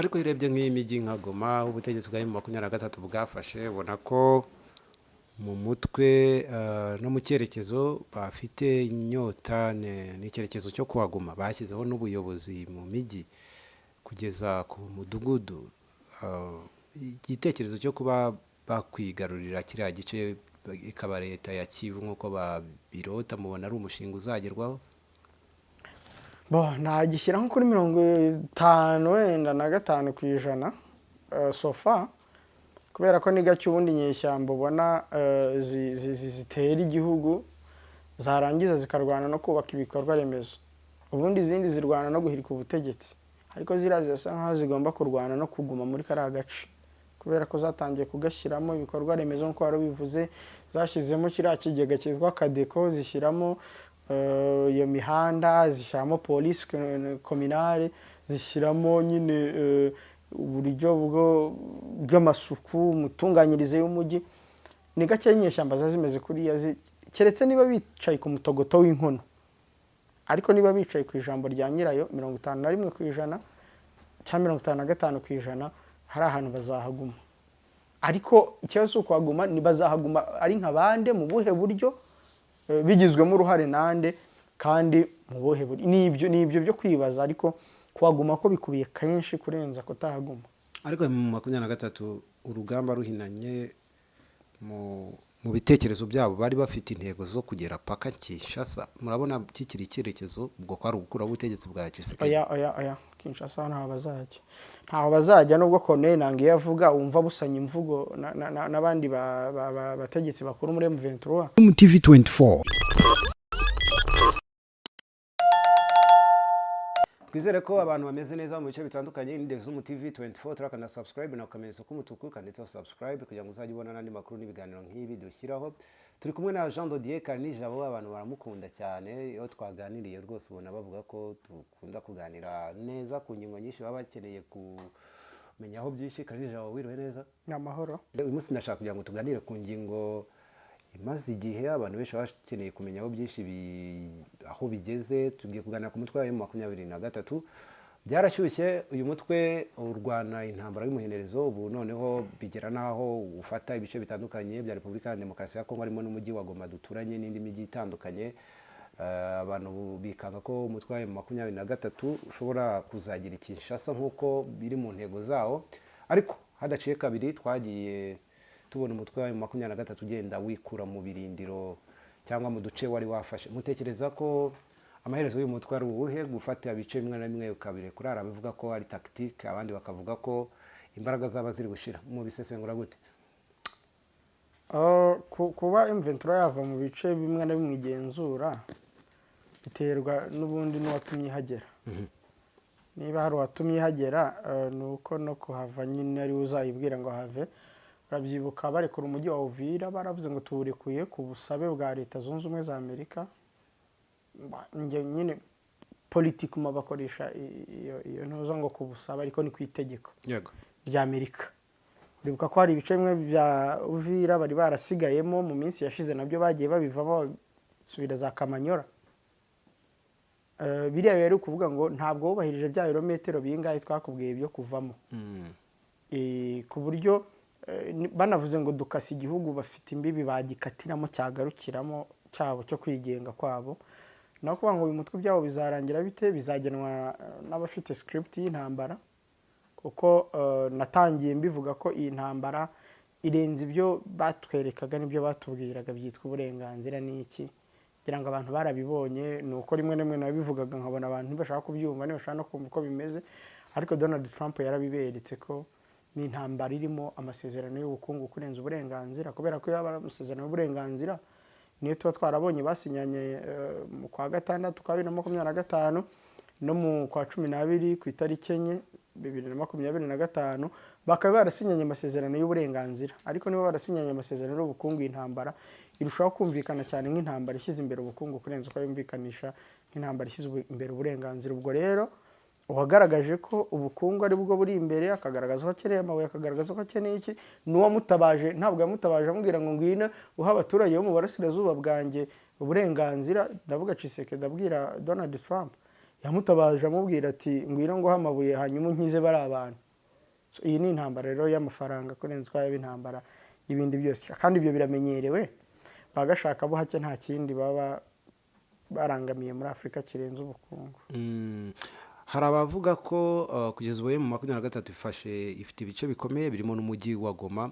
Ariko iyo urebye nk'iyi mijyi nka Goma, ubutegetsi bwa M23 bwafashe, ubona ko mu mutwe no mu cyerekezo bafite inyota n'icyerekezo cyo kuhaguma. Bashyizeho n'ubuyobozi mu mijyi kugeza ku mudugudu. Igitekerezo cyo kuba bakwigarurira kiriya gice, ikaba leta ya Kivu nk'uko babirota, mubona ari umushinga uzagerwaho? Bo nagishyira nko kuri 55 wenda % so far, kubera ko ni gake ubundi inyeshyamba ubona zitera igihugu, zarangiza zikarwana no kubaka ibikorwa remezo. Ubundi izindi zirwana no guhirika ubutegetsi, ariko ziriya zirasa nkaho zigomba kurwana no kuguma muri kariya gace, kubera ko zatangiye kugashyiramo ibikorwa remezo nk'uko wari ubivuze. Zashyizemo kiriya kigega cyitwa CADECO, zishyiramo iyo mihanda, zishyiramo polisi communale, zishyiramo nyine uburyo bw'amasuku, imitunganyirize y'umujyi. Ni gake inyeshyamba ziba zimeze kuriya, keretse niba bicaye ku mutogoto w'inkono. Ariko niba bicaye ku ijambo rya nyirayo, 51% cyangwa 55%, hari ahantu bazahaguma. Ariko ikibazo si ukuhaguma, ni bazahaguma ari nka bande, mu buhe buryo, bigizwemo uruhare nande, kandi mu buhe buryo? Ni ibyo byo kwibaza, ariko kuhaguma ko bikubiye kenshi kurenza kutahaguma. Ariko mu 23, urugamba ruhinanye, mu bitekerezo byabo bari bafite intego zo kugera paka Kinshasa. Murabona kikiri icyerekezo, ubwo kwari ugukuraho ubutegetsi bwa Tshisekedi? Oya, oya, oya, Kinshasa ntaho bazajya, ntaho bazajya. Nubwo Corneille Nangaa iyo avuga wumva busanya imvugo n'abandi bategetsi bakuru muri M23. MTV 24. Twizere ko abantu bameze neza mu bice bitandukanye. Ni Zoom TV 24. Turakanda subscribe na akamenyetso k'umutuku kanditseho subscribe, kugira ngo uzajye ubona n'andi makuru n'ibiganiro nk'ibi dushyiraho. Turi kumwe na Jean Dodier Karinijabo. Abantu baramukunda cyane. Iyo twaganiriye rwose ubona bavuga ko dukunda kuganira neza ku ngingo nyinshi baba bakeneye kumenyaho byinshi. Karinijabo, wiriwe neza? Ni amahoro. Uyu munsi ndashaka kugira ngo tuganire ku ngingo imaze igihe abantu benshi bakeneye kumenyaho byinshi, aho bigeze. Tugiye kuganira ku mutwe wa M23. Byarashyushye, uyu mutwe urwana intambara y'umuhenerezo, ubu noneho bigera n'aho ufata ibice bitandukanye bya Repubulika ya Demokarasi ya Kongo, harimo n'umujyi wa Goma duturanye n'indi mijyi itandukanye. Abantu bikanga ko umutwe wa M23 ushobora kuzagira Kinshasa nk'uko biri mu ntego zawo. Ariko hadaciye kabiri twagiye tubona umutwe wa M23 ugenda wikura mu birindiro cyangwa mu duce wari wafashe. Mutekereza ko amaherezo y'uyu mutwe ari uwuhe? Gufata ibice bimwe na bimwe ukabirekura, hari abavuga ko ari tactique, abandi bakavuga ko imbaraga zaba ziri gushira. Mu bisesengura gute? Kuba M23 yava mu bice bimwe na bimwe igenzura biterwa n'ubundi n'uwatumye ihagera. Niba hari uwatumye ihagera, ni uko no kuhava nyine ari we uzayibwira ngo have. Urabyibuka barekura umujyi wa Uvira, baravuze ngo tuwurekuye ku busabe bwa Leta Zunze Ubumwe za Amerika. Njye nyine politikuma bakoresha iyo ntuza ngo ku busabe, ariko ni ku itegeko rya Amerika. Uribuka ko hari ibice bimwe bya Uvira bari barasigayemo mu minsi yashize, nabyo bagiye babivamo basubira za Kamanyora. Biriya rero ukuvuga ngo ntabwo wubahirije bya birometero bingahe twakubwiye byo kuvamo. Ku buryo banavuze ngo dukase igihugu, bafite imbibi bagikatiramo cyagarukiramo cyabo cyo kwigenga kwabo. Naho kuvuga ngo uyu mutwe byabo bizarangira bite, bizagenwa n'abafite script y'intambara, kuko natangiye mbivuga ko iyi ntambara irenze ibyo batwerekaga n'ibyo batubwiraga byitwa uburenganzira n'iki. Kugira ngo abantu barabibonye, ni uko rimwe na rimwe nabivugaga nkabona abantu ntibashaka kubyumva, ntibashaka no kumva uko bimeze. Ariko Donald Trump yarabiberetse ko ni intambara irimo amasezerano y'ubukungu kurenza uburenganzira, kubera ko iyo aba ari amasezerano y'uburenganzira niyo tuba twarabonye basinyanye mu kwa gatandatu kwa 2025 no mu kwa 12 ku itariki 4 2025, bakaba barasinyanye amasezerano y'uburenganzira. Ariko niba barasinyanye amasezerano y'ubukungu, intambara irushaho kumvikana cyane nk'intambara ishyize imbere ubukungu kurenza uko yumvikanisha nk'intambara ishyize imbere uburenganzira. Ubwo rero uwagaragaje ko ubukungu ari bwo buri imbere, akagaragaza ko akeneye amabuye, akagaragaza ko akeneye iki, n'uwamutabaje ntabwo yamutabaje amubwira ngo ngwino uha abaturage bo mu burasirazuba bwanjye uburenganzira. Ndavuga Tshisekedi ndabwira Donald Trump, yamutabaje amubwira ati ngwino nguhe amabuye hanyuma unkize bari abantu. So, iyi ni intambara rero y'amafaranga kurenza uko yaba intambara y'ibindi byose, kandi ibyo biramenyerewe. Bagashaka bo hake, nta kindi baba barangamiye muri Afurika kirenze ubukungu. Hari abavuga ko kugeza ubu M23 ifashe, ifite ibice bikomeye birimo n'umujyi wa Goma.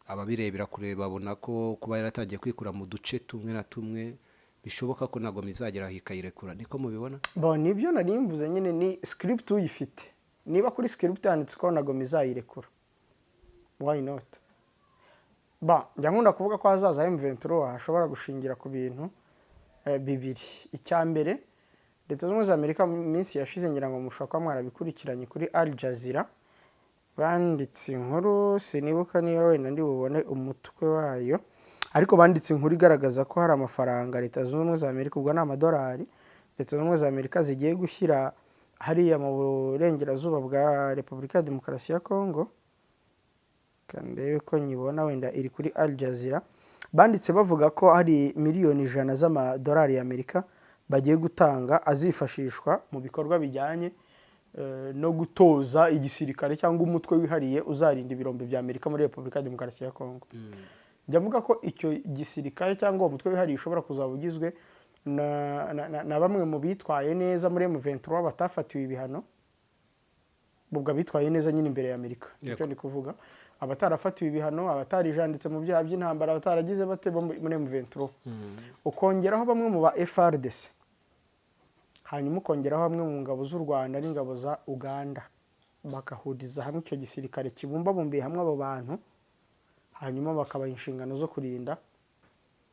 Ababirebera kure babona ko kuba yaratangiye kwikura mu duce tumwe na tumwe, bishoboka ko na Goma izagera aho ikayirekura. Niko mubibona? Bon, nibyo nari mvuze nyine, ni script uyifite. Niba kuri script yanditse ko na Goma izayirekura, why not? Ba njya nkunda kuvuga ko hazaza M23 hashobora gushingira ku bintu bibiri. Icya mbere, Leta Zunze Ubumwe za Amerika mu minsi yashize, ngira ngo mushobora kuba mwarabikurikiranye kuri Al Jazeera, banditse inkuru, sinibuka niba wenda ndi bubone umutwe wayo, ariko banditse inkuru igaragaza ko hari amafaranga Leta Zunze Ubumwe za Amerika, ubwo ni amadolari, Leta Zunze Ubumwe za Amerika zigiye gushyira hariya mu burengerazuba bwa Repubulika ya Demokarasi ya Kongo. Ndebe ko nyibona, wenda iri kuri Al Jazeera. Banditse bavuga ko hari miliyoni 100 z'amadolari y'Amerika bagiye gutanga, azifashishwa mu bikorwa bijyanye no gutoza igisirikare cyangwa umutwe wihariye uzarinda ibirombe bya Amerika muri Repubulika ya Demokarasi ya Kongo. Njya mvuga ko icyo gisirikare cyangwa uwo mutwe wihariye ushobora kuzaba ugizwe na bamwe mu bitwaye neza muri M23 batafatiwe ibihano, ubwo abitwaye neza nyine imbere ya Amerika, nicyo ndi kuvuga, abatarafatiwe ibihano, abatarijanditse mu byaha by'intambara, abataragize bate bo muri M23, ukongeraho bamwe mu ba FARDC, hanyuma ukongeraho bamwe mu ngabo z'u Rwanda n'ingabo za Uganda, bagahuriza hamwe icyo gisirikare kibumbabumbiye hamwe abo bantu, hanyuma bakabaha inshingano zo kurinda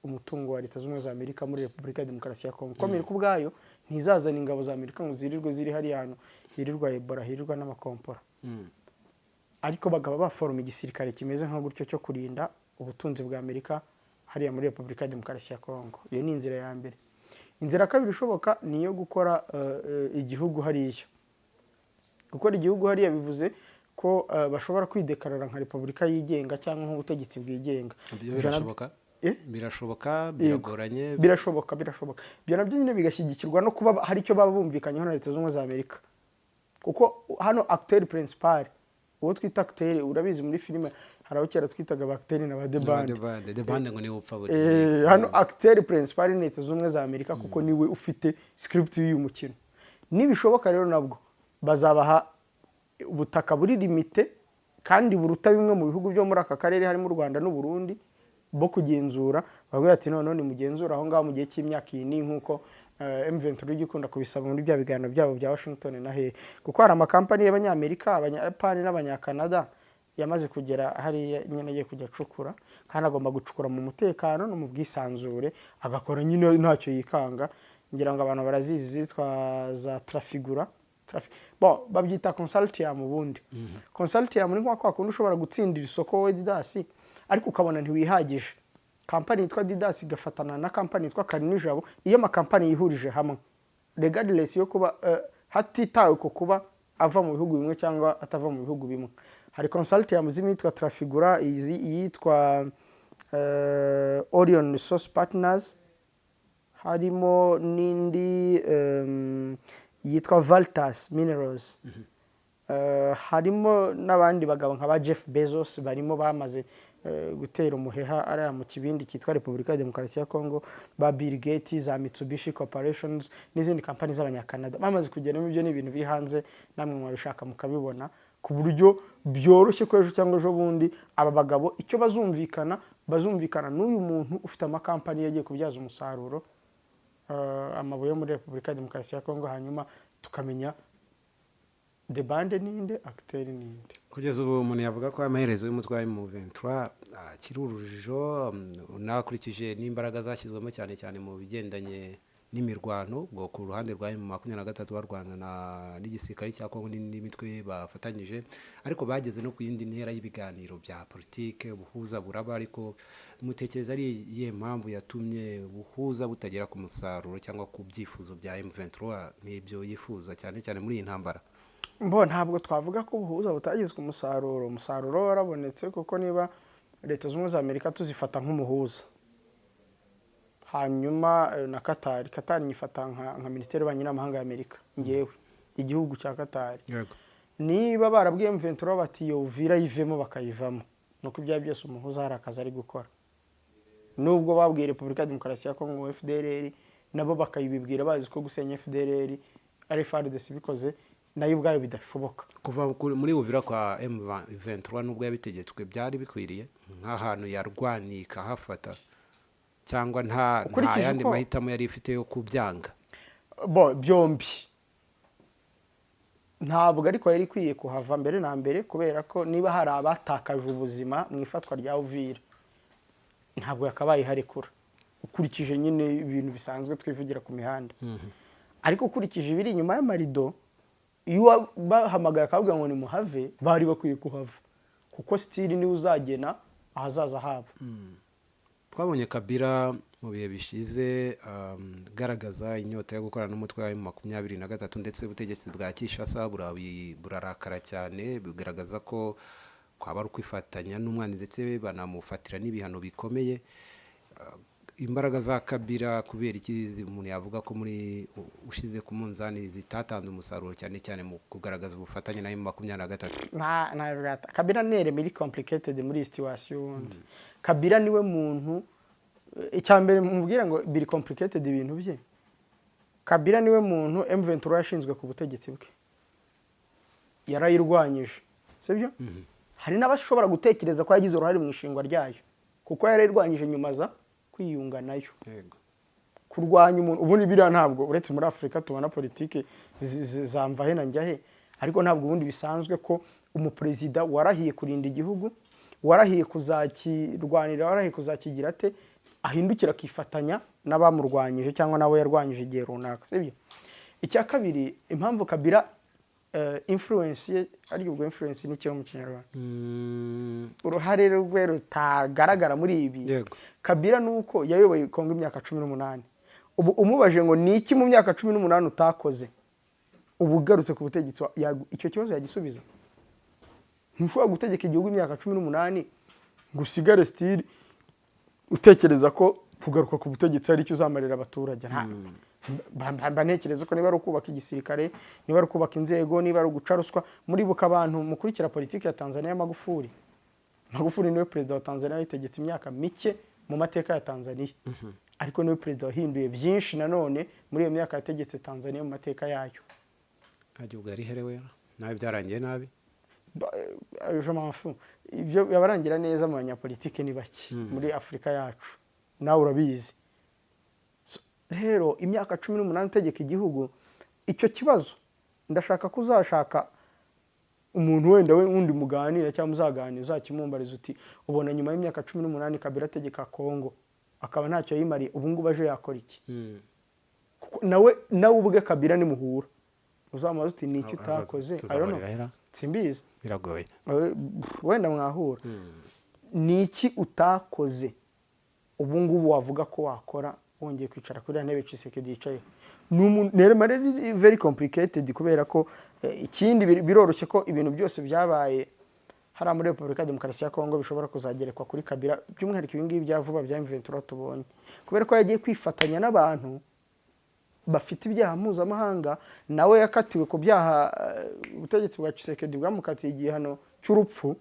umutungo wa Leta Zunze Ubumwe za Amerika muri Repubulika ya Demokarasi ya Kongo. Kuko Amerika ubwayo ntizazana ingabo za Amerika ngo zirirwe ziri hariya hantu hirirwa Ebola, hirirwa n'amakompora, ariko bakaba baforoma igisirikare kimeze nka gutyo cyo kurinda ubutunzi bwa Amerika hariya muri Repubulika ya Demokarasi ya Kongo. Iyo ni inzira ya mbere. Inzira ya kabiri ishoboka ni iyo gukora igihugu hariya. Gukora igihugu hariya bivuze ko bashobora kwidekarara nka repubulika yigenga cyangwa nk'ubutegetsi bwigenga. Ibyo birashoboka? Eh? Birashoboka, biragoranye? Birashoboka, birashoboka. Ibyo nabyo nyine bigashyigikirwa no kuba hari icyo baba bumvikanyeho na Leta Zunze Ubumwe za Amerika, kuko hano acteur principal, uwo twita acteur, urabizi muri filime hari abo kera twitaga ba acteur na ba debande. Debande, debande ngo niwe upfa buri Hano acteur principal ni Leta Zunze Ubumwe za Amerika, kuko niwe ufite script y'uyu mukino. Nibishoboka rero, nabwo bazabaha ubutaka buri limité kandi buruta bimwe mu bihugu byo muri aka karere, harimo u Rwanda n'u Burundi, bo kugenzura. Bavuga ati: "Noneho nimugenzura aho ngaho mu gihe cy'imyaka iyi." Ni nk'uko M23 ijya ikunda kubisaba muri bya biganiro byabo bya Washington na hehe, kuko hari amakampani y'Abanyamerika, Abanyapani n'Abanyakanada yamaze kugera hariya nyine, agiye kujya acukura, kandi agomba gucukura mu mutekano no mu bwisanzure, agakora nyine ntacyo yikanga. Ngira ngo abantu barazizi, zitwa za Trafigura. Bon, babyita consortium. Ubundi consortium ni nka kwa kundi ushobora gutsindira isoko wowe Didasi, ariko ukabona ntiwihagije, kampani yitwa Didasi igafatana na kampani yitwa Karinijabo. Iyo amakampani yihurije hamwe, regardless yo kuba hatitawe ku kuba ava mu bihugu bimwe cyangwa atava mu bihugu bimwe. Hari consortium zimwe yitwa Trafigura, iyitwa Orion Resource Partners, harimo n'indi yitwa Valtas Minerals. Harimo n'abandi bagabo nka ba Jeff Bezos barimo, bamaze gutera umuheha ariya mu kibindi cyitwa Repubulika ya Demokarasi ya Congo, ba Bill Gates, za Mitsubishi Corporations n'izindi kampani z'Abanyakanada bamaze kugeramo. Ibyo ni ibintu biri hanze, namwe mwabishaka mukabibona, ku buryo byoroshye ko ejo cyangwa ejo bundi aba bagabo icyo bazumvikana, bazumvikana n'uyu muntu ufite amakampani yagiye kubyaza umusaruro amabuye yo muri Repubulika ya Demokarasi ya Kongo, hanyuma tukamenya de bande ninde, acteur ninde. Kugeza ubu umuntu yavuga ko amaherezo y'umutwe wa M23 akiri urujijo, unakurikije n'imbaraga zashyizwemo cyane cyane mu bigendanye n'imirwano, ubwo ku ruhande rwa M23 barwana n'igisirikare cya Kongo n'indi mitwe bafatanyije, ariko bageze no ku yindi ntera y'ibiganiro bya politike, ubuhuza buraba. Ariko mutekereza ari iyihe mpamvu yatumye ubuhuza butagera ku musaruro cyangwa ku byifuzo bya M23 nk'ibyo yifuza cyane cyane muri iyi ntambara? Mbo ntabwo twavuga ko ubuhuza butagizwe umusaruro. Umusaruro warabonetse, kuko niba Leta Zunze Ubumwe za Amerika tuzifata nk'umuhuza, hanyuma na Katari, Katari nyifata nka minisiteri y'ububanyi n'amahanga ya Amerika, ngewe igihugu cya Katari. Yego. Niba barabwiye M23 bati iyo Uvira yivemo, bakayivamo, nuko ibyo byose umuhuza hari akazi ari gukora. Nubwo babwiye Repubulika ya Demokarasi ya Kongo FDLR, nabo bakayibibwira bazi ko gusenya FDLR ari FARDC bikoze nayo ubwayo bidashoboka. Kuva muri Uvira kwa M23, nubwo yabitegetswe, byari bikwiriye nk'ahantu yarwaniye ikahafata, cyangwa nta Ukurikije yandi mahitamo yari ifite yo kubyanga? Bo byombi ntabwo, ariko yari ikwiye kuhava mbere na mbere, kubera ko niba hari abatakaje ubuzima mu ifatwa rya Uvira, ntabwo yakabaye iharekura, ukurikije nyine ibintu bisanzwe twivugira ku mihanda. Ariko ukurikije ibiri inyuma y'amarido, iyo bahamagaye akavuga ngo nimuhave, bari bakwiye kuhava, kuko still niwe uzagena ahazaza habo. Twabonye Kabila mu bihe bishize agaragaza inyota yo gukorana n'umutwe wa M23, ndetse ubutegetsi bwa Kinshasa burarakara cyane, bigaragaza ko kwaba ari ukwifatanya n'umwanzi, ndetse banamufatira n'ibihano bikomeye. Imbaraga za Kabila, kubera iki umuntu yavuga ko muri ushize ku munzani zitatanze umusaruro, cyane cyane mu kugaragaza ubufatanye na M23? Nta Kabila ni element iri complicated muri iyi situation. Ubundi Kabila niwe muntu, icya mbere mubwira ngo biri complicated ibintu bye. Kabila niwe muntu M23 yashinzwe ku butegetsi bwe, yarayirwanyije, sibyo? Hari n'abashobora gutekereza ko yagize uruhare mu ishingwa ryayo, kuko yarayirwanyije nyuma aza kwiyunga nayo. Kurwanya umuntu ubundi biriya ntabwo, uretse muri Afurika tubona politiki zamva he na njya he, ariko ntabwo ubundi bisanzwe ko umuperezida warahiye kurinda igihugu, warahiye kuzakirwanira, warahiye kuzakigira ate, ahindukira akifatanya n'abamurwanyije cyangwa n'abo yarwanyije igihe runaka, sibyo? Icya kabiri, impamvu Kabila influence ye, ariko ubwo influence ni cyo mu Kinyarwanda, uruhare rwe rutagaragara muri ibi. Kabila ni uko yayoboye Kongo imyaka 18. Ubu umubaje ngo ni iki mu myaka 18 utakoze, ubu ugarutse ku butegetsi, icyo kibazo yagisubiza? Ntushobora gutegeka igihugu imyaka 18 ngo usigare still utekereza ko kugaruka ku butegetsi ari icyo uzamarira abaturage. Mba ntekereza ko niba ari ukubaka igisirikare, niba ari ukubaka inzego, niba ari uguca ruswa. Muribuka, abantu mukurikira politiki ya Tanzania ya Magufuli, Magufuli niwe perezida wa Tanzania yitegetse imyaka mike mu mateka ya Tanzania, ariko niwe perezida wahinduye byinshi nanone muri iyo myaka yategetse Tanzania mu mateka yayo. Nta ubwo yari herewe nawe, byarangiye nabi. Je m'en fous. Ibyo yabarangira neza mu banyapolitike ni bake muri Afurika yacu, nawe urabizi. So, rero imyaka 18 utegeka igihugu, icyo kibazo ndashaka ko uzashaka umuntu wenda we wundi muganira cyangwa muzaganira, uzakimumbariza uti: ubona nyuma y'imyaka 18 Kabila ategeka Kongo akaba ntacyo yimariye, ubu ngubu aje yakora iki? Kuko nawe ubwe Kabila nimuhura uzamubaza uti: ni iki utakoze? I don't know. Tuzahurira hera? Simbizi. Biragoye. Wenda mwahura. Ni iki utakoze ubu ngubu wavuga ko wakora wongeye kwicara kuri iriya ntebe Tshisekedi yicayeho? Ni umuntu rero very complicated, kubera ko ikindi biroroshye ko ibintu byose byabaye hariya muri Repubulika ya Demokarasi ya Kongo bishobora kuzagerekwa kuri Kabila, by'umwihariko ibi ngibi bya vuba bya M23 tubonye, kubera ko yagiye kwifatanya n'abantu bafite ibyaha mpuzamahanga. Nawe yakatiwe ku byaha, ubutegetsi bwa Tshisekedi bwamukatiye igihano cy'urupfu,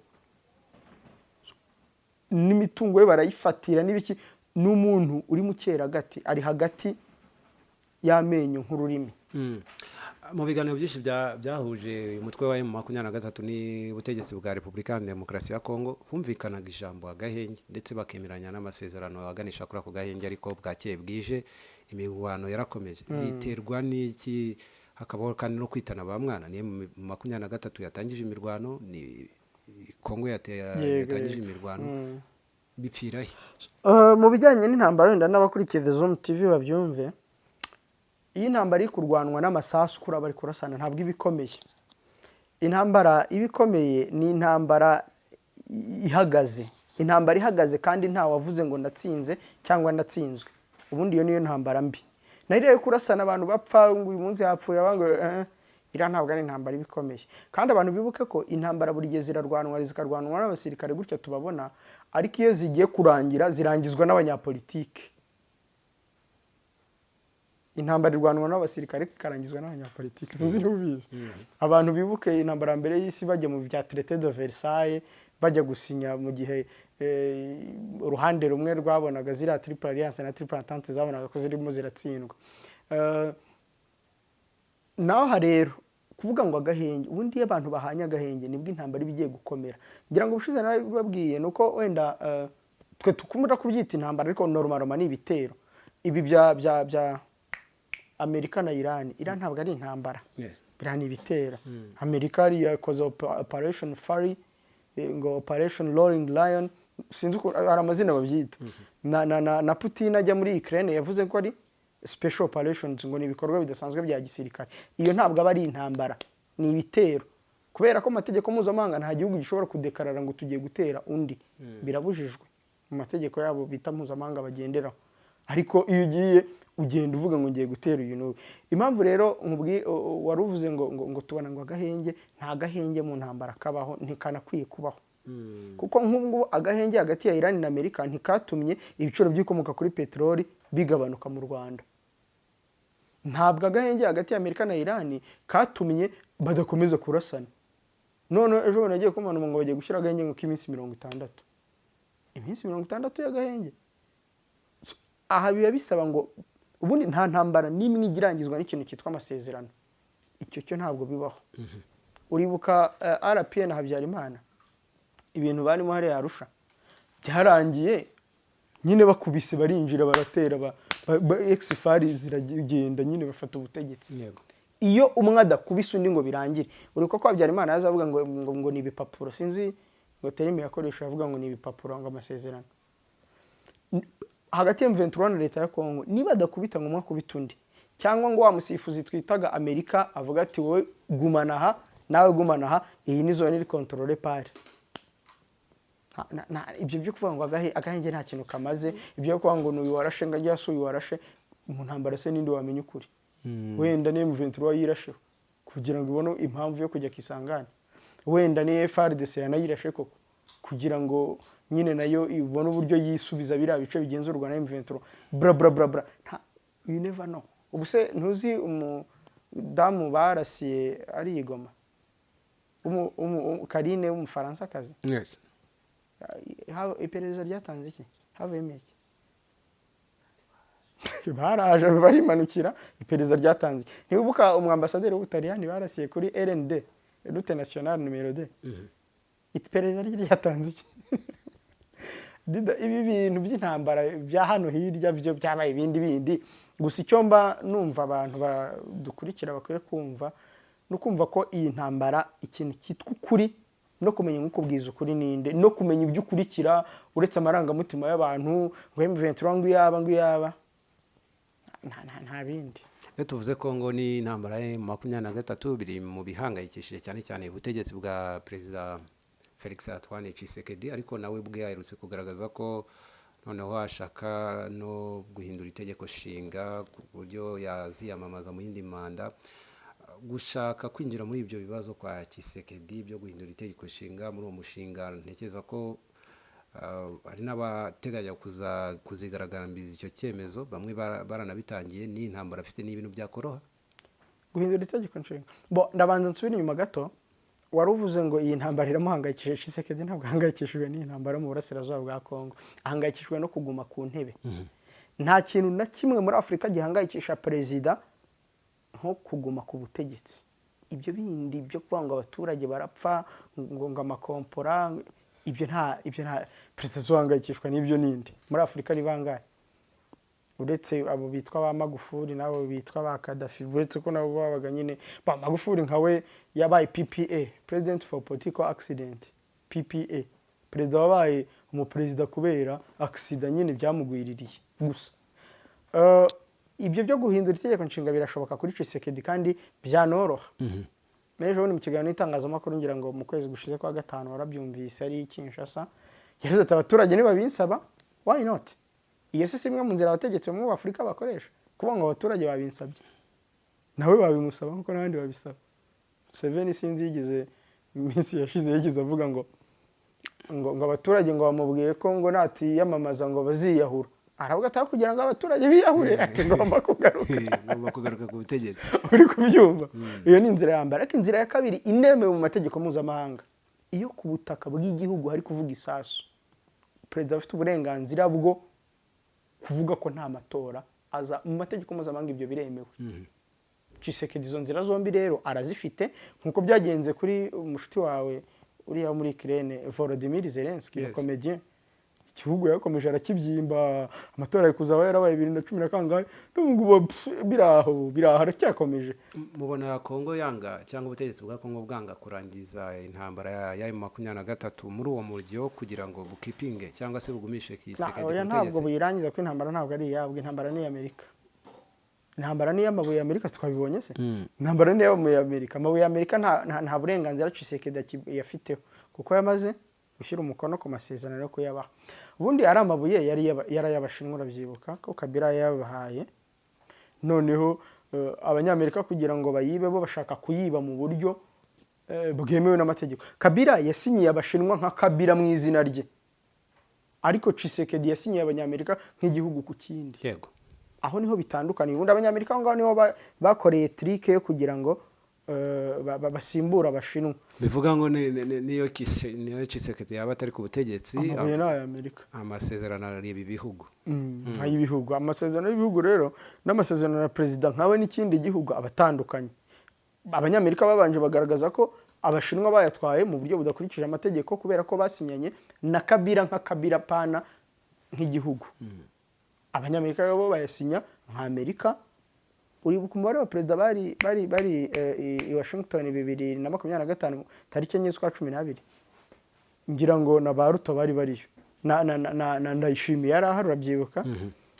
n'imitungo ye barayifatira n'ibiki. Ni umuntu uri mu cyeragati, ari hagati y'amenyo nk'ururimi. Mu biganiro byinshi byahuje uyu mutwe wa M23 n'ubutegetsi bwa Repubulika ya Demokarasi ya Kongo, humvikanaga ijambo agahenge, ndetse bakemeranya n'amasezerano aganisha kuri ako gahenge, ariko bwakeye bwije imirwano yarakomeje. Biterwa n'iki? Hakabaho kandi no kwitana ba mwana: ni M23 yatangije imirwano, ni Kongo yatangije imirwano? Bipfira he? Mu bijyanye n'intambara, wenda n'abakurikiye The Zoom TV babyumve, iyo intambara iri kurwanwa n'amasasu, kuri bari kurasana, ntabwo iba ikomeye. Intambara iba ikomeye ni intambara ihagaze, intambara ihagaze kandi nta wavuze ngo ndatsinze cyangwa ndatsinzwe. Ubundi iyo niyo ntambara mbi. Naho iriya yo kurasana, abantu bapfa, ngo uyu munsi hapfuye abandi, iriya ntabwo ari intambara iba ikomeye. Kandi abantu bibuke ko intambara buri gihe zirarwanwa, zikarwanwa n'abasirikare gutya tubabona, ariko iyo zigiye kurangira zirangizwa n'abanyapolitike. Intambara irwanwa n'abasirikare, ikarangizwa n'abanyapolitiki. Sinzi niba ubizi. Abantu bibuke intambara mbere y'isi, bajya mu bya Traité de Versailles, bajya gusinya, mu gihe uruhande rumwe rwabonaga ziriya Triple Alliance na Triple Entente zabonaga ko zirimo ziratsindwa. Naho aha rero kuvuga ngo agahenge, ubundi iyo abantu bahanye agahenge nibwo intambara iba igiye gukomera. Ngira ngo ubushize narabibabwiye, ni uko wenda twe tukunda kubyita intambara, ariko normalement ni ibitero. Ibi bya Amerika na Iran, Iran ntabwo ari intambara. Biriya ni ibitero. Amerika yari yakoze Operation Fury, ngo Operation Roaring Lion, sinzi uko hari amazina babyita. Na Putin ajya muri Ukraine yavuze ko ari special operations, ngo ni ibikorwa bidasanzwe bya gisirikare. Iyo ntabwo aba ari intambara, ni ibitero, kubera ko amategeko mpuzamahanga nta gihugu gishobora kudekarara ngo tugiye gutera undi. Birabujijwe mu mategeko yabo bita mpuzamahanga bagenderaho. Ariko iyo ugiye, ugenda uvuga ngo ngiye gutera uyu n'uyu. Impamvu rero wari uvuze ngo tubona ngo agahenge, nta gahenge mu ntambara kabaho, ntikanakwiye kubaho, kuko nk'ubu ngubu agahenge hagati ya Iran na Amerika ntikatumye ibiciro by'ibikomoka kuri peteroli bigabanuka mu Rwanda. Ntabwo agahenge hagati ya Amerika na Iran katumye badakomeza kurasana. None ejo bundi nagiye kumva ngo bagiye gushyira agahenge ngo k'iminsi 60, iminsi 60 y'agahenge. Aha biba bisaba ngo ubundi nta ntambara n'imwe ijya irangizwa n'ikintu cyitwa amasezerano. Icyo cyo ntabwo bibaho. Uribuka RPA na Habyarimana, ibintu barimo hariya Arusha byarangiye nyine bakubise, barinjira, baratera, ex-FAR ziragenda nyine, bafata ubutegetsi. Iyo umwe adakubise undi ngo birangire. Uribuka ko Habyarimana yaza avuga ngo ni ibipapuro, sinzi ngo terme yakoresha, avuga ngo ni ibipapuro, ngo amasezerano hagati ya M23 na leta ya Kongo. Niba adakubita ngo umwe akubite undi, cyangwa ngo wa musifuzi twitaga Amerika avuga ati: "Wowe gumana aha, nawe gumana aha, iyi ni zone iri contrôlée par." Ibyo byo kuvuga ngo agahenge nta kintu kamaze. Ibyo kuvuga ngo n'uyu warashe, ngo ajye uyu warashe mu ntambara se, ninde wamenya ukuri? Wenda ni M23 yirasheho kugira ngo ibone impamvu yo kujya Kisangani, wenda ni FARDC yanayirashe koko kugira ngo nyine nayo ibone uburyo yisubiza biriya bice bigenzurwa na M23, bla bla bla bla. You never know. Ubu se ntuzi umudamu barasiye ari i Goma, Karine w'Umufaransakazi? Yes. Iperereza ryatanze iki? Havuyemo iki? Baraje barimanukira. Iperereza ryatanze iki? Ntiwibuka umwambasaderi w'Ubutaliyani barasiye kuri RND, route nationale numéro 2? Iperereza rye ryatanze iki? Dida, ibi bintu by'intambara bya hano hirya byo byabaye ibindi bindi. Gusa icyo mba numva abantu badukurikira bakwiye kumva no kumva ko iyi ntambara, ikintu cyitwa ukuri no kumenya nk'ukubwiza ukuri ninde, no kumenya ibyo ukurikira uretse amarangamutima y'abantu ngo M23 ngo iyaba, ngo iyaba, nta bindi. Iyo tuvuze Kongo n'intambara ya 23, biri mu bihangayikishije cyane cyane ubutegetsi bwa Perezida Felix Antoine Tshisekedi, ariko nawe ubwe aherutse kugaragaza ko noneho ashaka no guhindura itegeko nshinga ku buryo yaziyamamaza mu yindi manda. Gushaka kwinjira muri ibyo bibazo kwa Tshisekedi byo guhindura itegeko nshinga, muri uwo mushinga ntekereza ko hari n'abateganya kuzigaragambiriza icyo cyemezo, bamwe baranabitangiye. Ni intambara afite, ni ibintu byakoroha? Guhindura itegeko nshinga bo, ndabanza nsubire inyuma gato. Wari uvuze ngo iyi ntambara iramuhangayikishije. Tshisekedi ntabwo ahangayikishijwe n'iyi ntambara yo mu burasirazuba bwa Kongo, ahangayikishijwe no kuguma ku ntebe. Nta kintu na kimwe muri Afurika gihangayikisha perezida nko kuguma ku butegetsi. Ibyo bindi byo kuvuga ngo abaturage barapfa, ngo amakompora, ibyo nta perezida uhangayikishwa n'ibyo. Nindi muri Afurika ni bangahe uretse abo bitwa ba Magufuli n'abo bitwa ba Kadafi? Uretse ko nabo babaga nyine ba Magufuli nka we yabaye PPA, President for Political Accident, PPA, perezida wabaye umuperezida kubera accident nyine, byamugwiririye gusa. Ibyo byo guhindura itegeko nshinga birashoboka kuri Tshisekedi kandi byanoroha. N'ejo bundi mu kiganiro n'itangazamakuru, ngira ngo mu kwezi gushize kwa gatanu, warabyumvise, ari Kinshasa, yavuze ati: "Abaturage nibabinsaba, why not?" Iyo si imwe mu nzira abategetsi bamwe b'Afurika bakoresha, kuvuga ngo abaturage babinsabye? Nawe babimusaba nkuko n'abandi babisaba. Museveni sinzi yigeze iminsi yashize yigeze avuga ngo abaturage ngo bamubwiye ko ngo natiyamamaza ngo baziyahura. Aravuga ati kugira ngo abaturage biyahure, ati ngomba kugaruka. Ngomba kugaruka ku butegetsi. Uri kubyumva? Iyo ni inzira ya mbere. Ariko inzira ya kabiri inemewe mu mategeko mpuzamahanga, iyo ku butaka bw'igihugu hari kuvuga isasu, perezida afite uburenganzira bwo kuvuga ko nta matora aza. Mu mategeko mpuzamahanga ibyo biremewe. Tshisekedi izo nzira zombi rero arazifite, nkuko byagenze kuri umushuti wawe uriya wo muri Ukraine, Volodymyr Zelensky. Yes. Comédien. Igihugu yakomeje arakibyimba, amatora ari kuzaba yarabaye 2010 na kangahe, n'ubu ngubu biraho biraho, aracyakomeje. Mubona Kongo yanga, cyangwa ubutegetsi bwa Kongo bwanga kurangiza intambara ya M23 muri uwo muryo kugira ngo bukipinge cyangwa se bugumishe Tshisekedi ku Oya, ntabwo butegetsi? buyirangiza, kuko intambara ntabwo ari iyabwo, intambara ni iy'Amerika. Intambara ni iy'amabuye y'Amerika, twabibonye se? Intambara ni iy'amabuye y'Amerika. Amabuye y'Amerika nta burenganzira Tshisekedi yafiteho, kuko yamaze gushyira umukono ku masezerano yo kuyabaha. Ubundi ari amabuye yari ay'Abashinwa, urabyibuka ko Kabila yayabahaye. Noneho Abanyamerika kugira ngo bayibe, bo bashaka kuyiba mu buryo bwemewe n'amategeko. Kabila yasinyiye Abashinwa nka Kabila mu izina rye, ariko Tshisekedi yasinyiye Abanyamerika nk'igihugu ku kindi. Aho niho bitandukaniye. Ubundi Abanyamerika aho ngaho niho bakoreye trick yo kugira ngo basimbure Abashinwa. Bivuga ngo niyo Tshisekedi yaba atari ku butegetsi, Amabuye ni ay'Amerika. amasezerano areba ibihugu. Ay'ibihugu. Amasezerano y'ibihugu rero n'amasezerano ya perezida nkawe n'ikindi gihugu aba atandukanye. Abanyamerika babanje bagaragaza ko Abashinwa bayatwaye mu buryo budakurikije amategeko, kubera ko basinyanye na Kabila nka Kabila, pana nk'igihugu. Abanyamerika rero bo bayasinya nka Amerika. Uribuka umubare wa perezida bari i Washington 2025, tariki 4 z'ukwa 12? Ngira ngo na ba Ruto bari bariyo, na Ndayishimiye yari ahari, urabyibuka?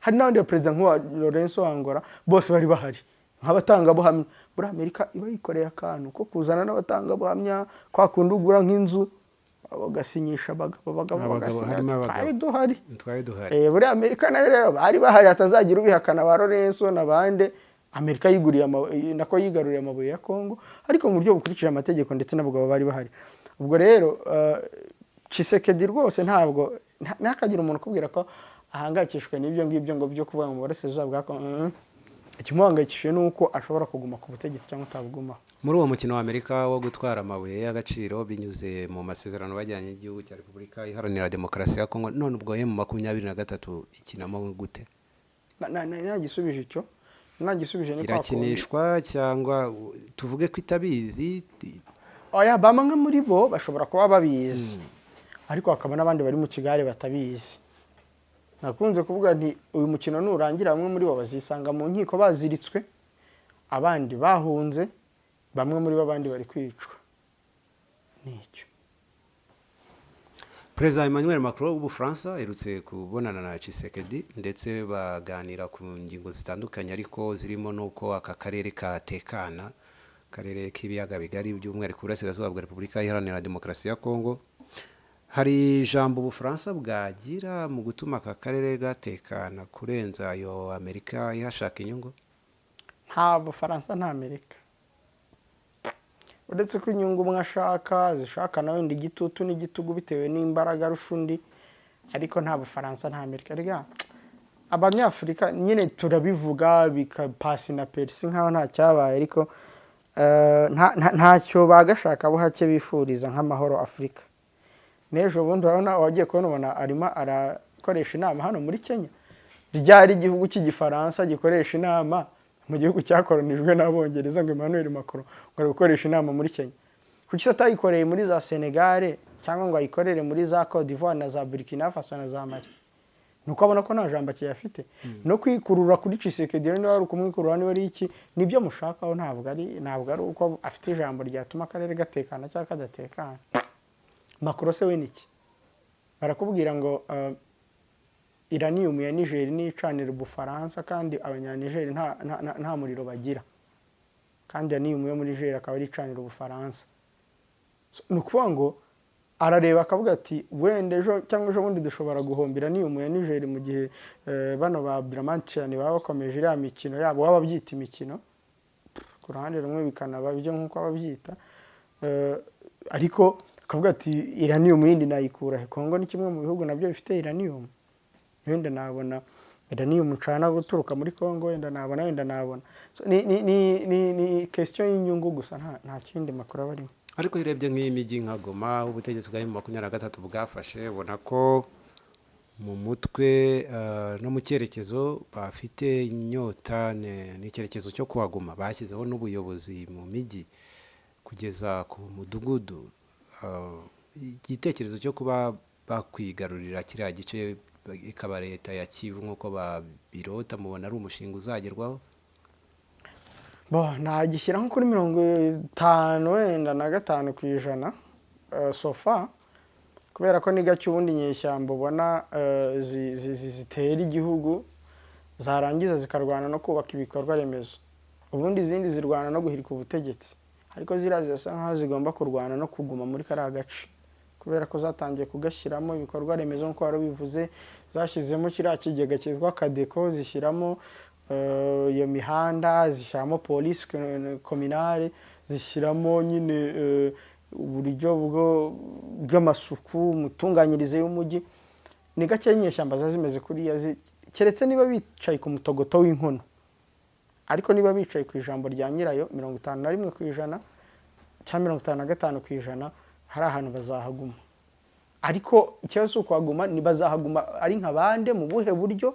Hari n'abandi baperezida nk'uwa Lorenzo Angola, bose bari bahari nk'abatangabuhamya. Muri Amerika iba yikoreye akantu ko kuzana n'abatangabuhamya, kwa kundi ugura nk'inzu bagasinyisha abagabo, abagabo Abagabo, bagasinya harimo ati, abagabo. "Twari duhari." Twari duhari. Muri Amerika nayo rero bari bahari, hatazagira ubihakana, ba Lorenzo n'abandi. Amerika yiguriye nako yigaruriye amabuye ya Kongo, ariko mu buryo bukurikije amategeko, ndetse n'abagabo bari bahari. Ubwo rero Tshisekedi rwose ntabwo ntihakagire umuntu ukubwira ko ahangayikishijwe n'ibyo ngibyo ngo byo kuvuga ngo mu burasirazuba bwa Kongo. Ikimuhangayikishije ni uko ashobora kuguma ku butegetsi cyangwa atabugumaho. Muri uwo mukino wa Amerika wo gutwara amabuye y'agaciro binyuze mu masezerano bajyanye n'igihugu cya Repubulika Iharanira Demokarasi ya Kongo, none ubwo M23 ikinamo gute? Nagisubije icyo, nagisubije, ni kwa kundi. Irakinishwa cyangwa tuvuge ko itabizi? Oya, bamwe muri bo bashobora kuba babizi, ariko hakaba n'abandi bari mu kigare batabizi. Nakunze kuvuga nti uyu mukino nurangira, bamwe muri bo bazisanga mu nkiko baziritswe, abandi bahunze, bamwe muri bo abandi bari kwicwa nicyo. Perezida Emmanuel Macron w'Ubufaransa aherutse kubonana na Tshisekedi, ndetse baganira ku ngingo zitandukanye, ariko zirimo n'uko aka karere katekana, akarere k'Ibiyaga Bigari, by'umwihariko Uburasirazuba bwa Repubulika Iharanira Demokarasi ya Kongo. Hari ijambo Ubufaransa bwagira mu gutuma aka karere gatekana kurenza ayo Amerika ihashaka inyungu? Nta Bufaransa, nta Amerika, uretse ko inyungu umwe ashaka zishaka na wenda igitutu n'igitugu bitewe n'imbaraga arusha undi, ariko nta Bufaransa, nta Amerika. Rega Abanyafurika nyine turabivuga bikapasi na perisi nkaho nta cyabaye, ariko ntacyo bagashaka buhake bifuriza nk'amahoro Afurika. N'ejo bundi urabona wagiye kubona ubona arimo arakoresha inama hano muri Kenya. Ryari igihugu cy'Igifaransa gikoresha inama mu gihugu cyakoronijwe n'Abongereza, ngo Emmanuel Macron ngo ari gukoresha inama muri Kenya? Kuki se atayikoreye muri za Senegal, cyangwa ngo ayikorere muri za Cote d'Ivoire na za Burkina Faso na za Mali? Ni uko abona ko nta jambo akiyafite no kwikurura kuri Tshisekedi. Niba ari ukumwikurura, niba ari iki, nibyo mushakaho. Ntabwo ari uko afite ijambo ryatuma akarere gatekana cyangwa kadatekana. Macron se we ni iki? Barakubwira ngo uranium ya Niger nicanira Ubufaransa, kandi Abanyanigeri nta muriro bagira, kandi uranium yo muri Niger akaba ari icanira Ubufaransa. So, ni ukuvuga ngo arareba akavuga ati wenda ejo cyangwa ejo bundi dushobora guhomba uranium ya Niger, mu gihe bano ba Abdurahman Tiani baba bakomeje iriya mikino yabo, baba babyita imikino ku ruhande rumwe, bikanaba byo nk'uko babyita. Ariko akavuga ati uranium yindi nayikura he? Kongo ni kimwe mu bihugu nabyo bifite uranium. Wenda nabona Wenda niyo umucana guturuka muri Congo, wenda nabona, wenda nabona. So, ni question y'inyungu gusa, nta kindi makuru aba arimo. Ariko iyo urebye nk'iyi mijyi nka Goma, ubutegetsi bwa M23 bwafashe, ubona ko mu mutwe no mu cyerekezo bafite inyota n'icyerekezo cyo kuhaguma. Bashyizeho n'ubuyobozi mu mijyi kugeza ku mudugudu. Igitekerezo cyo kuba bakwigarurira kiriya gice, ikaba leta ya Kivu nk'uko babirota, mubona ari umushinga uzagerwaho? Bo nagishyira nko kuri 55 wenda % so far, kubera ko ni gake ubundi inyeshyamba ubona zitera igihugu zarangiza zikarwana no kubaka ibikorwa remezo. Ubundi izindi zirwana no guhirika ubutegetsi, ariko ziriya zirasa nkaho zigomba kurwana no kuguma muri kariya gace, kubera ko zatangiye kugashyiramo ibikorwa remezo nk'uko wari ubivuze. Zashyizemo kiriya kigega cyitwa CADECO, zishyiramo iyo mihanda, zishyiramo polisi communale, zishyiramo nyine uburyo bw'amasuku, imitunganyirize y'umujyi. Ni gake inyeshyamba ziba zimeze kuriya, keretse niba bicaye ku mutogoto w'inkono. Ariko niba bicaye ku ijambo rya nyirayo, 51% cyangwa 55%, hari ahantu bazahaguma. Ariko ikibazo si ukuhaguma, ni bazahaguma ari nka bande, mu buhe buryo,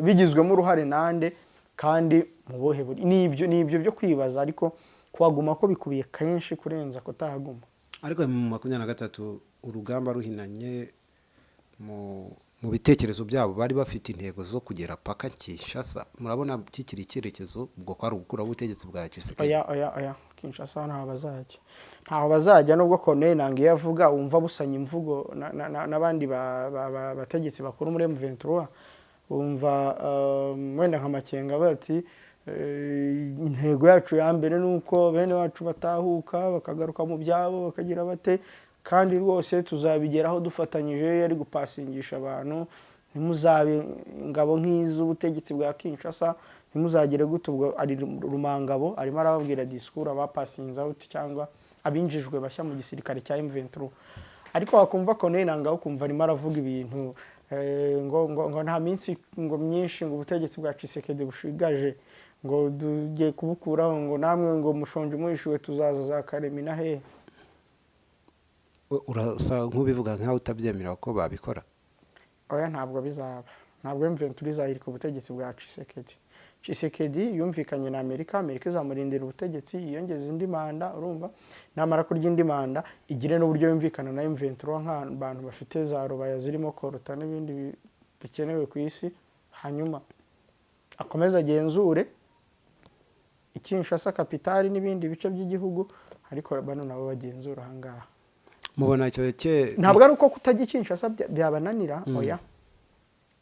bigizwemo uruhare nande, kandi mu buhe buryo? Ni ibyo byo kwibaza, ariko kuhaguma ko bikubiye kenshi kurenza kutahaguma. Ariko mu 23 urugamba ruhinanye, mu bitekerezo byabo bari bafite intego zo kugera paka Kinshasa. Murabona kikiri icyerekezo, ubwo kwari ugukuraho ubutegetsi bwa Tshisekedi? Oya, oya, oya, Kinshasa ntaho bazajya, ntaho bazajya. Nubwo Corneille Nangaa iyo avuga wumva busanya imvugo n'abandi bategetsi bakuru muri M23, wumva wenda nka Makenga avuga ati: "Intego yacu ya mbere ni uko bene wacu batahuka, bakagaruka mu byabo, bakagira bate, kandi rwose tuzabigeraho dufatanyije." Yari gupasingisha abantu: "Ntimuzabe ingabo nk'iz'ubutegetsi bwa Kinshasa, ntimuzagire gute." Ubwo ari Rumangabo arimo arababwira disikuru abapasinze out cyangwa abinjijwe bashya mu gisirikare cya M23. Ariko wakumva Corneille Nangaa, ukumva arimo aravuga ibintu ngo nta minsi ngo myinshi ngo ubutegetsi bwa Tshisekedi bushigaje, ngo tugiye kubukuraho, ngo namwe ngo mushonje muhishiwe, tuzaza za Karemi na hehe. Urasa nk'ubivuga nkaho utabyemera ko babikora. Oya, ntabwo bizaba. Ntabwo M23 izahirika ubutegetsi bwa Tshisekedi. Tshisekedi yumvikanye na Amerika, Amerika izamurindira ubutegetsi, yiyongeza indi manda. Urumva, namara kurya indi manda, igire n'uburyo yumvikana na M23 nk'abantu bafite za rubaya zirimo coltan n'ibindi bikenewe ku isi, hanyuma akomeze agenzure Kinshasa capitale n'ibindi bice by'igihugu, ariko bano nabo bagenzura ahangaha. Mubona icyo cye Ntabwo ari uko kutajya i Kinshasa byabananira, oya,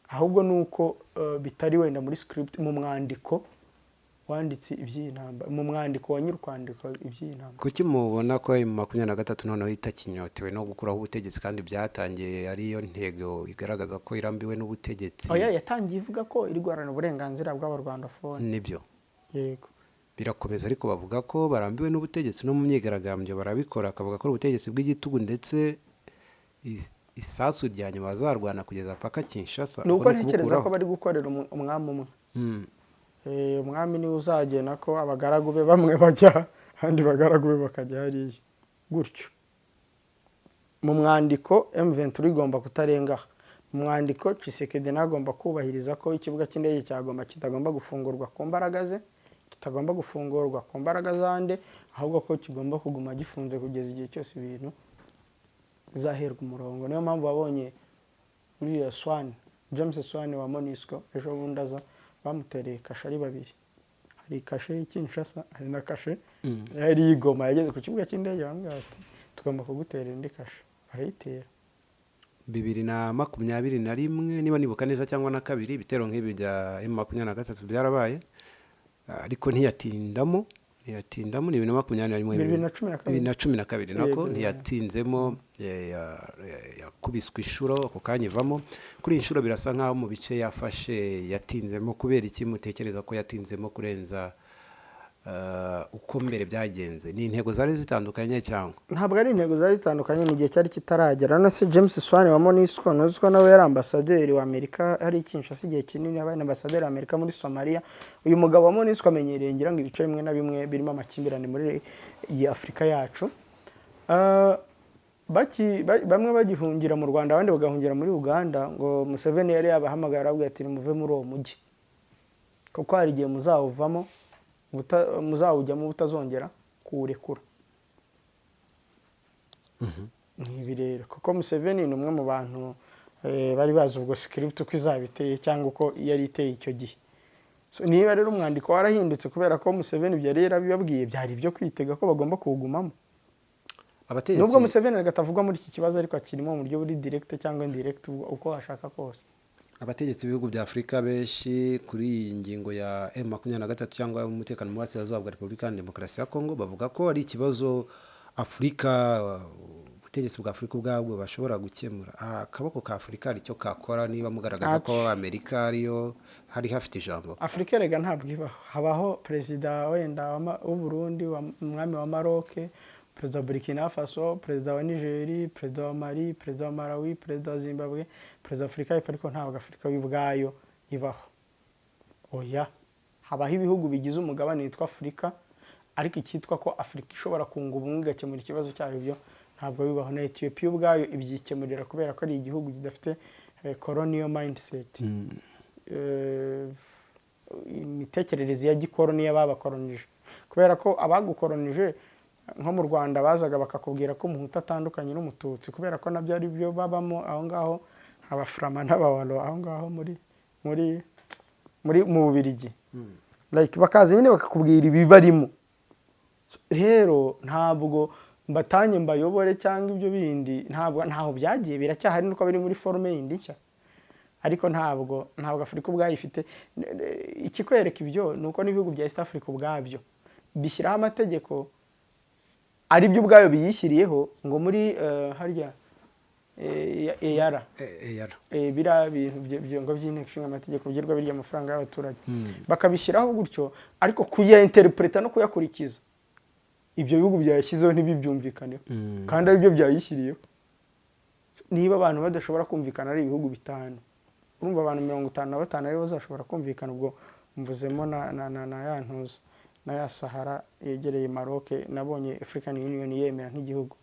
ahubwo ni uko bitari wenda muri script, mu mwandiko wanditse iby'iyi ntambara, mu mwandiko wa nyiri kwandika iby'iyi ntambara. Kuki mubona ko M23 noneho itakinyotewe no gukuraho ubutegetsi, kandi byatangiye ariyo ntego igaragaza ko irambiwe n'ubutegetsi? Oya, yatangiye ivuga ko iri guharanira uburenganzira bw'abarwandafone. Nibyo. Yego. Birakomeza, ariko bavuga ko barambiwe n'ubutegetsi, no mu myigaragambyo barabikora, akavuga ko ari ubutegetsi bw'igitugu, ndetse isasu rya nyuma bazarwana kugeza paka Kinshasa. Ni uko Ubwo ni ntekereza ko ukubukuraho. bari gukorera umwami umwe. Umwami niwe uzagena ko abagaragu be bamwe bajya, abandi bagaragu be bakajya hariya gutyo. Mu mwandiko M23 igomba kutarenga aha. Mu mwandiko Tshisekedi nawe agomba kubahiriza ko ikibuga cy'indege cya Goma kitagomba gufungurwa ku mbaraga ze, kitagomba gufungurwa ku mbaraga zande, ahubwo ko kigomba kuguma gifunze kugeza igihe cyose ibintu bizaherwa umurongo. Niyo mpamvu wabonye uriya Swan, James Swan wa MONUSCO, ejo bundi aza bamutereye kashe ari babiri. Hari kashe y'i Kinshasa, hari na kashe yari iy'i Goma. Yageze ku kibuga cy'indege bamubwira bati: "Tugomba kugutera indi kashe." Barayitera. 2021, niba nibuka neza, cyangwa na kabiri, ibitero nk'ibi bya M23 byarabaye, ariko ntiyatindamo, ntiyatinda. Ni 2021. 2012. 2012 nako. Yego. Ntiyatinzemo, yakubiswe inshuro ako kanya ivamo. Kuri iyi nshuro birasa nkaho mu bice yafashe yatinzemo. Kubera iki mutekereza ko yatinzemo kurenza Uko mbere byagenze, ni intego zari zitandukanye cyangwa? Ntabwo ari intego zari zitandukanye, ni igihe cyari kitaragera. None se James Swan wa MONUSCO, ntuzi ko nawe yari ambasaderi wa Amerika hari i Kinshasa igihe kinini, yabaye ambasaderi wa Amerika muri Somalia? Uyu mugabo wa MONUSCO amenyereye, ngira ngo, ibice bimwe na bimwe birimo amakimbirane muri iyi Afurika yacu. Bamwe bagihungira mu Rwanda, abandi bagahungira muri Uganda, ngo Museveni yari yabahamagaye, arababwira ati: "Nimuve muri uwo mujyi, kuko hari igihe muzawuvamo, muzawujyamo butazongera kuwurekura." Ni ibi rero, kuko Museveni ni umwe mu bantu bari bazi ubwo script uko izaba iteye cyangwa uko yari iteye icyo gihe. So, niba rero umwandiko warahindutse kubera ko Museveni ibyo yari yarabibabwiye, byari ibyo kwitega ko bagomba kuwugumamo. Abategetsi Nubwo Museveni atavugwa muri iki kibazo, ariko akirimo mu buryo buri direct cyangwa indirect, uko ashaka kose. Abategetsi b'ibihugu bya Afurika benshi, kuri iyi ngingo ya M23 cyangwa umutekano mu Burasirazuba bwa Repubulika ya Demokarasi ya Kongo, bavuga ko ari ikibazo Afurika, ubutegetsi bwa Afurika ubwabwo bashobora gukemura. Akaboko ka Afurika hari icyo kakora niba mugaragaza ko Amerika ariyo hari hafite ijambo? Afurika erega ntabwo ibaho. Habaho perezida wenda w'u Burundi, umwami wa Maroc, perezida wa Burkina Faso, perezida wa Nigeri, perezida wa Mali, perezida wa Malawi, perezida wa Zimbabwe, perezida wa Afurika y'Epfo, ariko ntabwo Afurika yo ubwayo ibaho, oya. Habaho ibihugu bigize umugabane witwa Afurika, ariko icyitwa ko Afurika ishobora kunga ubumwe igakemura ikibazo cyayo, byo ntabwo bibaho. Na Etiyopiya ubwayo ibyikemurira kubera ko ari igihugu kidafite colonial mindset, imitekerereze ya gikoroni y'ababakoronije, kubera ko abagukoronije, nko mu Rwanda, bazaga bakakubwira ko Umuhutu atandukanye n'Umututsi, kubera ko nabyo ari byo babamo aho ngaho, Abafurama n'Abawalo aho ngaho muri mu Bubiligi, like bakaza nyine bakakubwira ibibarimo. Rero ntabwo mbatanye mbayobore cyangwa ibyo bindi, ntabwo ntaho byagiye, biracyahari, nuko biri muri forme yindi nshya, ariko ntabwo Afurika ubwayo ifite. Ikikwereka ibyo ni uko n'ibihugu bya East Africa ubwabyo bishyiraho amategeko ari byo ubwayo biyishyiriyeho, ngo muri harya EAR. EAR. Biriya bintu ngo by'inteko ishinga amategeko byirwa birya amafaranga y'abaturage, bakabishyiraho gutyo, ariko kuya interpreta no kuyakurikiza, ibyo bihugu byayashyizeho ntibibyumvikaneho, kandi aribyo byayishyiriyeho. Niba abantu badashobora kumvikana ari ibihugu 5, urumva abantu 55 aribo bazashobora kumvikana? Ubwo mvuzemo na ya ntuza na ya Sahara yegereye Maroc, nabonye African Union yemera nk'igihugu.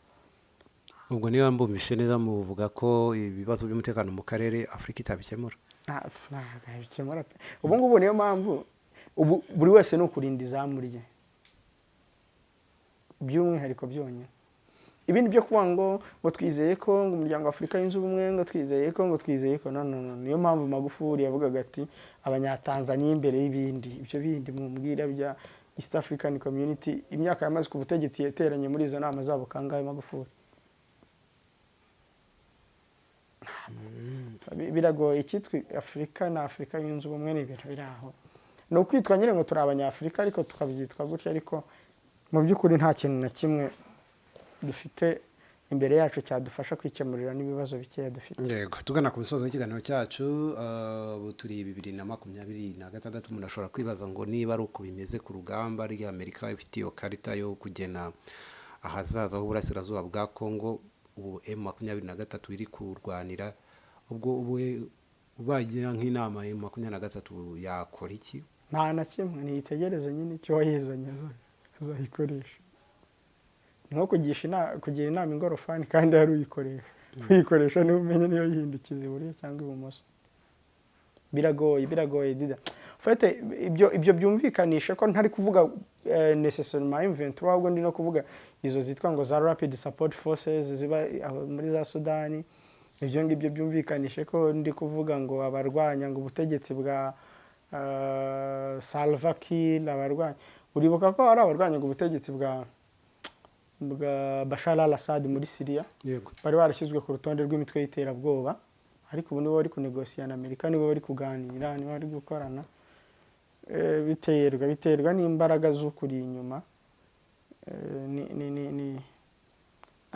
Ubwo niba mbumvishe neza, muvuga ko ibibazo by'umutekano mu karere Afurika itabikemura? Ntabwo yabikemura pe. Ubu ngubu niyo mpamvu ubu buri wese ni ukurinda izamu rye by'umwihariko byonyine. Ibindi byo kuvuga ngo twizeye ko ngo Umuryango wa Afurika Yunze Ubumwe, ngo twizeye ko, ngo twizeye ko, no, no, no. Niyo mpamvu Magufuli yavugaga ati: "Abanyatanzaniya imbere y'ibindi." Ibyo bindi mumbwira bya East African Community, imyaka yamaze ku butegetsi yateranye muri izo nama zabo kangahe Magufuli? Biragoye. Icyitwa Afurika na Afurika Yunze Ubumwe ni ibintu biri aho, ni ukwitwa nyine ngo turi Abanyafurika, ariko tukabyitwa gutya, ariko mu by'ukuri nta kintu na kimwe dufite imbere yacu cyadufasha kwikemurira n'ibibazo bikeya dufite. Yego, tugana ku musozo w'ikiganiro cyacu, ubu turi 2026. Umuntu ashobora kwibaza ngo niba ari uko bimeze ku rugamba, ari Amerika ifite iyo karita yo kugena ahazaza h'uburasirazuba bwa Kongo, ubu M23 iri kurwanira, ubwo ubu ubagira nk'inama, M23 yakora iki? Nta na kimwe, ntiyitegereze nyine icyo wayizanye azayikoresha. Ni nko kugira inama ingorofani kandi hari uyikoresha. Uyikoresha niwe umenya niyo yihindukiza iburyo cyangwa ibumoso. Biragoye, biragoye dida. Fete ibyo byumvikanisha ko ntari kuvuga nécessairement M23, ahubwo ndi no kuvuga izo zitwa ngo za Rapid Support Forces ziba aho muri za Sudani. Ibyo ngibyo byumvikanishe ko ndi kuvuga ngo abarwanya ngo ubutegetsi bwa Salva Kiir, abarwanya, uribuka ko ari abarwanya ngo ubutegetsi bwa Bashar al-Assad muri Syria, bari barashyizwe ku rutonde rw'imitwe y'iterabwoba, ariko ubu nibo bari kunegosiya na Amerika, nibo bari kuganira, nibo bari gukorana. Biterwa n'imbaraga z'ukuri inyuma.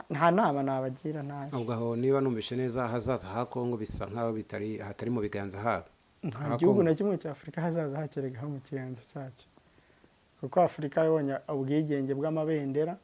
Nta nama nabagira, ntayo. Ubwo aho niba numvishe neza, ahazaza ha Kongo bisa nkaho bitari hatari mu biganza habo. Nta Ha gihugu Kongo. na kimwe cya Afurika hazaza hakeregaho mu kiganza cyacyo. Kuko Afurika yabonye ubwigenge bw'amabendera,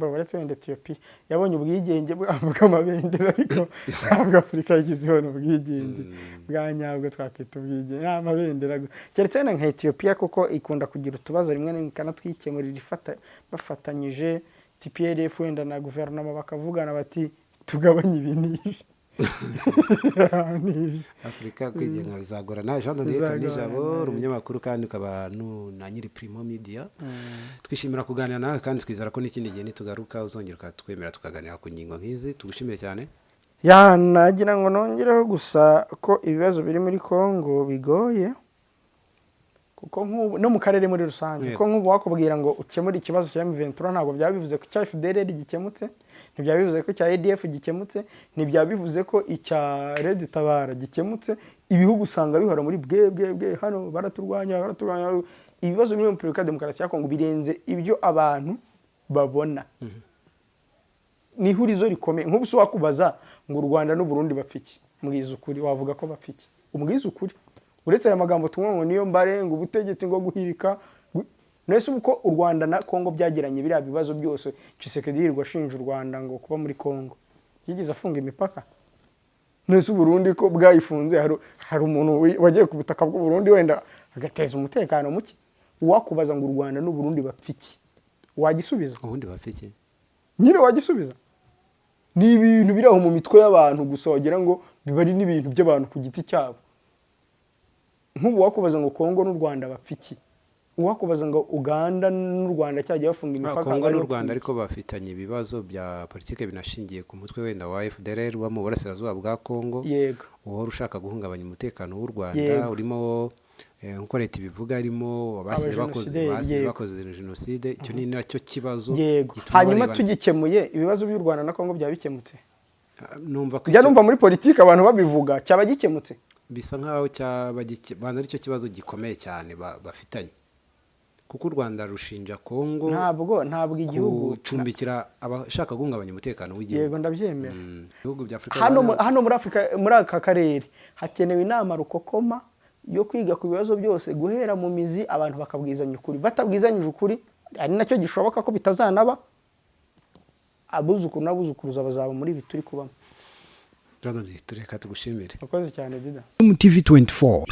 uretse wenda Etiyopiya yabonye ubwigenge bw'amabendera, ariko ntabwo Afurika yigeze ibona ubwigenge bwa nyabwo twakwita ubwigenge, ni amabendera gusa, keretse wenda nka Etiyopiya, kuko ikunda kugira utubazo rimwe na rimwe ikanatwikemurira ifata bafatanyije TPLF wenda na guverinoma, bakavugana bati: "Tugabanye ibi n'ibi n'ibi." Afurika kwigenga bizagorana. Jean de Dieu Bizagorana. Nijabo, uri umunyamakuru kandi ukaba na nyiri Primo Media. Twishimira kuganira nawe kandi twizera ko n'ikindi gihe nitugaruka uzongera ukatwemera tukaganira ku ngingo nk'izi. Tugushimire cyane. Ya, nagira ngo nongereho gusa ko ibibazo biri muri Congo bigoye, kuko nk'ubu no mu karere muri rusange, kuko nk'ubu wakubwira ngo ukemure ikibazo cya M23, ntabwo byaba bivuze ko icya FDLR gikemutse, ntibyaba bivuze ko icya ADF gikemutse, ntibyaba bivuze ko icya Red Tabara gikemutse. Ibihugu usanga bihora muri bwe bwe bwe, hano baraturwanya, baraturwanya. Ibibazo biri muri Repubulika ya Demokarasi ya Kongo birenze ibyo abantu babona, ni ihurizo rikomeye. Nk'ubu se wakubaza ngo u Rwanda n'u Burundi bapfa iki? Mbwiza ukuri, wavuga ko bapfa iki? Umbwiza ukuri, uretse aya magambo tunywa ngo niyo mbare, ngo ubutegetsi, ngo guhirika nese ubu ko u Rwanda na Kongo byagiranye biriya bibazo byose, Tshisekedi yirirwa ashinja u Rwanda ngo kuba muri Kongo, yigeze afunga imipaka? Nese u Burundi ko bwayifunze, hari umuntu wagiye ku butaka bw'u Burundi wenda agateza umutekano muke? Uwakubaza ngo u Rwanda n'u Burundi bapfa iki, wagisubiza? Ubundi bapfa iki? Nyine wagisubiza? Ni ibintu biri aho mu mitwe y'abantu gusa, wagira ngo biba ari n'ibintu by'abantu ku giti cyabo. Nk'ubu wakubaza ngo Kongo n'u Rwanda bapfa iki, uwakubaza ngo Uganda n'u Rwanda cyagiye bafunga imipaka, Kongo bari n'u Rwanda bapfunze. Ariko bafitanye ibibazo bya politike binashingiye ku mutwe wenda wa FDLR uba mu burasirazuba bwa Kongo, uhora ushaka guhungabanya umutekano w'u Rwanda, urimo nk'uko leta ibivuga, harimo abasize bakoze Abajenosideri, basize bakoze jenoside. Icyo ni nacyo kibazo gituma Hanyuma barebana. tugikemuye, ibibazo by'u Rwanda na Kongo byaba bikemutse? Numva ko Njya icyo numva muri politiki abantu babivuga, cyaba gikemutse? Bisa nkaho cyaba banza aricyo kibazo gikomeye cyane bafitanye, kuko u Rwanda rushinja Kongo Ntabwo igihugu gucumbikira abashaka guhungabanya umutekano w'igihugu. Yego, ndabyemera. Ibihugu bya Afurika Hano hano muri Afurika, muri aka karere, hakenewe inama rukokoma yo kwiga ku bibazo byose guhera mu mizi, abantu bakabwizanya ukuri. Batabwizanyije ukuri, ari nacyo gishoboka ko bitazanaba, abuzukuru n'abuzukuruza bazaba muri ibi turi kubamo. Jean de Dieu, tureka tugushimire. Urakoze cyane, Dida. MTV 24.